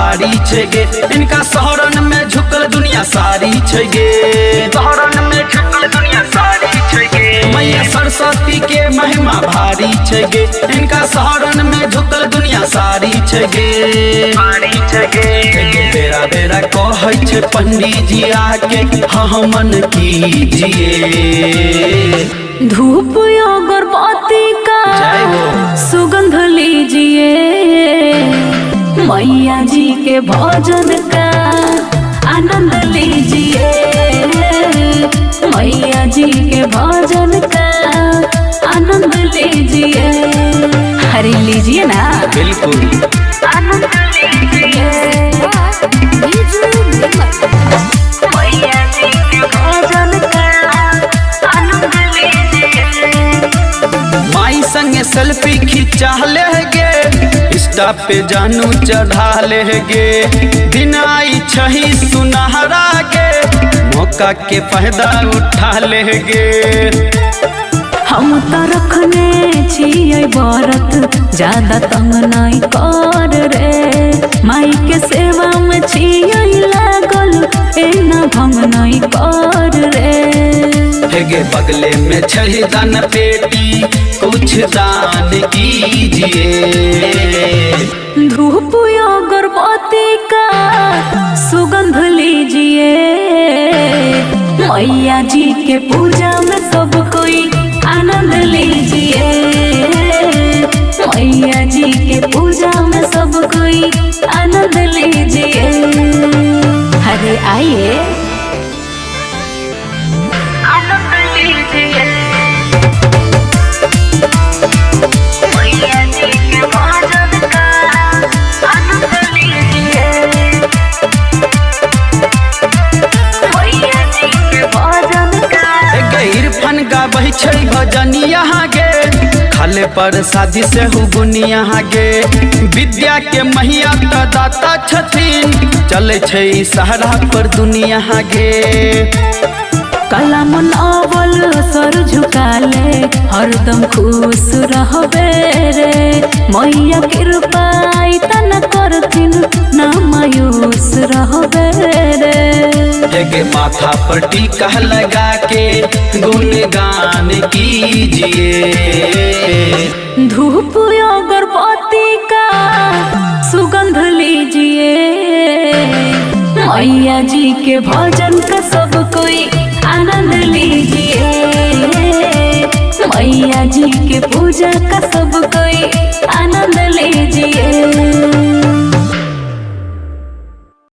भारी छै गे। इनका शहरन में झुकल दुनिया सारी छै गे। शहरन में झुकल दुनिया सारी छै गे। मैया सरस्वती के महिमा भारी छै गे। इनका शहरन में झुकल दुनिया सारी छै गे। भारी छै गे। बेरा बेरा कहै छै पंडीजी आके हमन कीजिए। धूप अगरबत्ती का जय हो। सुगंध लीजिए, मैया जी के भजन का आनंद लीजिए, मैया जी के भजन का आनंद लीजिए। अरे लीजिए ना। बिल्कुल। आनंद लीजिए, मैया जी के भजन का आनंद लीजिए। माई संगे सेल्फी खिंचा ले गे, इंस्टा पे जानू चढ़ा ले गे। दिन आई छही सुनहरा गे, मौका के फायदा उठा ले गे। हम त रखने छियै व्रत, ज्यादा तंग नहीं कर रे। माई के सेवा में छियै लागल, एना भंग नहीं कर रे। हेगे बगले में छही दान पेटी, कुछ दान कीजिए। धूप अगरबत्ती का सुगंध लीजिए, मैया जी के पूजा में सब कोई आनंद लीजिए, मैया जी के पूजा में सब कोई आनंद लीजिए। अरे आइए, आनंद लीजिए, मैया जी के भजन का आनंद लीजिए, मैया जी के भजन का। हेगे इरफान गाबै छै भजनिया गे, खाले पर शादी से हु बुनिया गे। विद्या के मैया त दाता छथिन, चलै छै सहारा पर दुनिया गे। कला मनावल सर झुकाले, हरदम खुश रहबे रे। मैया कृपा तन करथिन ना मायूस रहबे रे। हेगे माथा पर टीका लगा के गुणगान कीजिए। धूप अगरबत्ती का सुगंध लीजिए, मैया जी के भजन का सब कोई आनंद लीजिए, मैया जी के पूजा का सब कोई आनंद लीजिए।